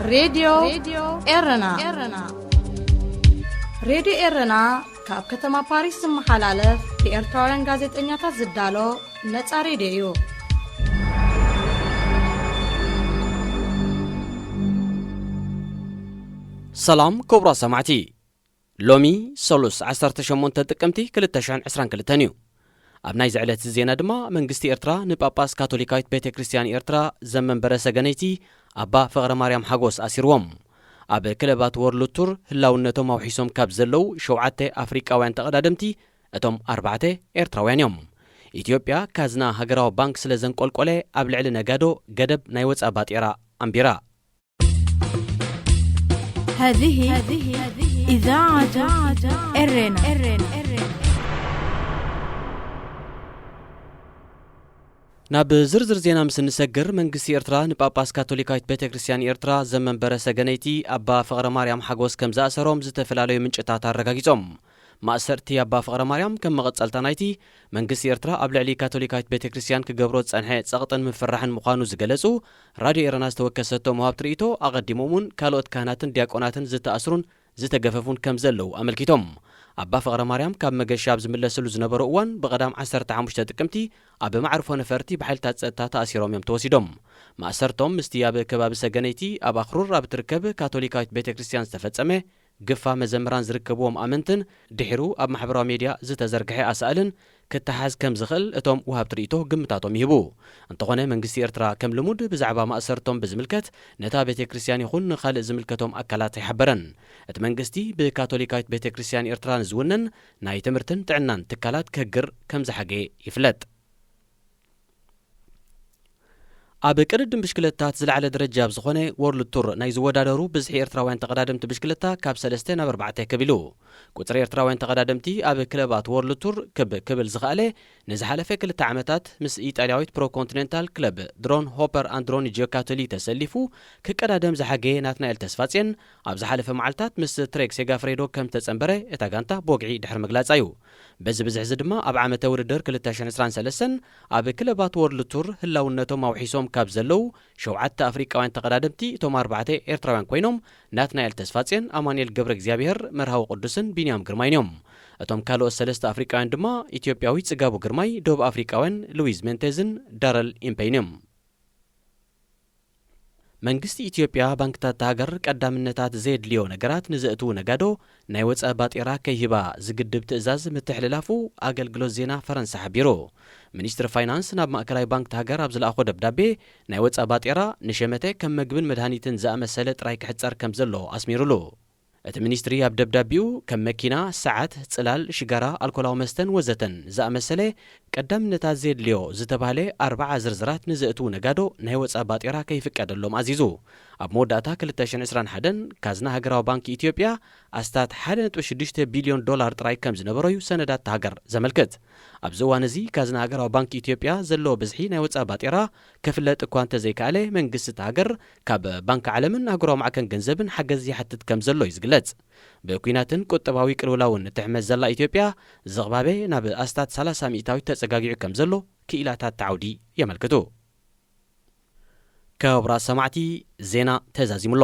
ሬድዮ ኤረና። ሬድዮ ኤረና ካብ ከተማ ፓሪስ ዝመሓላለፍ ብኤርትራውያን ጋዜጠኛታት ዝዳሎ ነጻ ሬድዮ እዩ። ሰላም ክቡራት ሰማዕቲ፣ ሎሚ ሰሉስ ዓሰርተ ሸሞንተ ጥቅምቲ ክልተ ሽሕን ዕስራን ክልተን እዩ። ኣብ ናይዚ ዕለት ዜና ድማ መንግስቲ ኤርትራ ንጳጳስ ካቶሊካዊት ቤተ ክርስቲያን ኤርትራ ዘመንበረ ሰገነይቲ ኣባ ፍቕረ ማርያም ሓጎስ ኣሲርዎም። ኣብ ክለባት ወርልድ ቱር ህላውነቶም ኣውሒሶም ካብ ዘለዉ ሸውዓተ ኣፍሪቃውያን ተቐዳደምቲ እቶም ኣርባዕተ ኤርትራውያን እዮም። ኢትዮጵያ ካዝና ሃገራዊ ባንክ ስለ ዘንቆልቆለ ኣብ ልዕሊ ነጋዶ ገደብ ናይ ወፃ ባጤራ ኣንቢራ። هذه إذاعة إرينا. ናብ ዝርዝር ዜና ምስ እንሰግር መንግስቲ ኤርትራ ንጳጳስ ካቶሊካዊት ቤተ ክርስቲያን ኤርትራ ዘመንበረ ሰገነይቲ ኣባ ፍቕረ ማርያም ሓጎስ ከም ዝኣሰሮም ዝተፈላለዩ ምንጭታት ኣረጋጊጾም። ማእሰርቲ ኣባ ፍቕረ ማርያም ከም መቐጸልታ ናይቲ መንግስቲ ኤርትራ ኣብ ልዕሊ ካቶሊካዊት ቤተ ክርስቲያን ክገብሮ ዝጸንሐ ጸቕጥን ምፍርራሕን ምዃኑ ዝገለጹ ራድዮ ኤረና ዝተወከሰቶም ወሃብቲ ርእይቶ ኣቐዲሞም እውን ካልኦት ካህናትን ዲያቆናትን ዝተኣስሩን ዝተገፈፉን ከም ዘለዉ ኣመልኪቶም። ኣባ ፍቕረ ማርያም ካብ መገሻ ኣብ ዝምለስሉ ዝነበሩ እዋን ብቐዳም ዓሰርተ ሓሙሽተ ጥቅምቲ ኣብ መዕርፎ ነፈርቲ ብሓይልታት ጸጥታ ተኣሲሮም እዮም ተወሲዶም። ማእሰርቶም ምስቲ ኣብ ከባቢ ሰገነይቲ ኣብ ኣኽሩር ኣብ ትርከብ ካቶሊካዊት ቤተ ክርስቲያን ዝተፈጸመ ግፋ መዘምራን ዝርከብዎም ኣመንትን ድሒሩ ኣብ ማሕበራዊ ሜድያ ዝተዘርግሐ ኣሳእልን ክተሓዝ ከም ዝኽእል እቶም ወሃብቲ ርእይቶ ግምታቶም ይህቡ። እንተኾነ መንግስቲ ኤርትራ ከም ልሙድ ብዛዕባ ማእሰርቶም ብዝምልከት ነታ ቤተ ክርስቲያን ይኹን ንኻልእ ዝምልከቶም ኣካላት ኣይሓበረን። እቲ መንግስቲ ብካቶሊካዊት ቤተ ክርስቲያን ኤርትራ ንዝውነን ናይ ትምህርትን ጥዕናን ትካላት ክህግር ከም ዝሓገየ ይፍለጥ። ኣብ ቅድድም ብሽክለታት ዝለዓለ ደረጃ ኣብ ዝኾነ ወርልድ ቱር ናይ ዝወዳደሩ ብዝሒ ኤርትራውያን ተቐዳደምቲ ብሽክለታ ካብ ሰለስተ ናብ ኣርባዕተ ክብ ኢሉ። ቁጽሪ ኤርትራውያን ተቐዳደምቲ ኣብ ክለባት ወርልድ ቱር ክብ ክብል ዝኸኣለ ንዝሓለፈ ክልተ ዓመታት ምስ ኢጣልያዊት ፕሮ ኮንቲኔንታል ክለብ ድሮን ሆፐር ኣንድሮኒ ጂዮካቶሊ ተሰሊፉ ክቀዳደም ዝሓገየ ናትናኤል ተስፋጽዮን ኣብ ዝሓለፈ መዓልታት ምስ ትሬክ ሴጋፍሬዶ ከም ዝተጸንበረ እታ ጋንታ ብወግዒ ድሕሪ ምግላጻ እዩ። በዚ ብዝሒ እዚ ድማ ኣብ ዓመተ ውድድር ክልተ ሽሕን ዕስራን ሰለስተን ኣብ ክለባት ወርልድ ቱር ህላውነቶም ኣውሒሶም ካብ ዘለዉ ሸውዓተ ኣፍሪቃውያን ተቐዳደምቲ እቶም ኣርባዕተ ኤርትራውያን ኮይኖም ናትናኤል ተስፋጽዮን፣ ኣማኑኤል ገብረ እግዚኣብሄር፣ መርሃዊ ቅዱስን ቢንያም ግርማይን እዮም። እቶም ካልኦት ሰለስተ ኣፍሪቃውያን ድማ ኢትዮጵያዊ ጽጋቡ ግርማይ፣ ደቡብ ኣፍሪቃውያን ሉዊዝ ሜንቴዝን ዳረል ኢምፔይን እዮም። መንግስቲ ኢትዮጵያ ባንክታት እታ ሃገር ቀዳምነታት ዘየድልዮ ነገራት ንዘእትዉ ነጋዶ ናይ ወፃኢ ባጤራ ከይህባ ዝግድብ ትእዛዝ ምትሕልላፉ ኣገልግሎት ዜና ፈረንሳ ሓቢሩ። ሚኒስትሪ ፋይናንስ ናብ ማእከላይ ባንክ እታ ሃገር ኣብ ዝለኣኾ ደብዳቤ ናይ ወፃኢ ባጤራ ንሸመተ ከም መግብን መድሃኒትን ዝኣመሰለ ጥራይ ክሕፀር ከም ዘለዎ ኣስሚሩሉ። እቲ ሚኒስትሪ ኣብ ደብዳቤኡ ከም መኪና፣ ሰዓት፣ ጽላል፣ ሽጋራ፣ ኣልኮላዊ መስተን ወዘተን ዝኣመሰለ ቀዳምነታት ዘየድልዮ ዝተባህለ ኣርብዓ ዝርዝራት ንዘእትዉ ነጋዶ ናይ ወጻኢ ባጤራ ከይፍቀደሎም ኣዚዙ። ኣብ መወዳእታ ክልተ ሽሕን ዕስራን ሓደን ካዝና ሃገራዊ ባንክ ኢትዮጵያ ኣስታት ሓደ ነጥቢ ሽዱሽተ ቢልዮን ዶላር ጥራይ ከም ዝነበሮ እዩ ሰነዳት እታ ሃገር ዘመልክት። ኣብዚ እዋን እዚ ካዝና ሃገራዊ ባንክ ኢትዮጵያ ዘለዎ ብዝሒ ናይ ወጻኢ ባጤራ ክፍለጥ እኳ እንተዘይከኣለ፣ መንግስቲ እታ ሃገር ካብ ባንክ ዓለምን ኣህጉራዊ ማዕከን ገንዘብን ሓገዝ ይሓትት ከም ዘሎ እዩ ዝግለጽ። ብኲናትን ቁጠባዊ ቅልውላውን እትሕመስ ዘላ ኢትዮጵያ፣ ዝቕባበ ናብ ኣስታት ሰላሳ ሚእታዊት ተጸጋጊዑ ከም ዘሎ ክኢላታት እታ ዓውዲ የመልክቱ። ክቡራት ሰማዕቲ፣ ዜና ተዛዚሙ ኣሎ።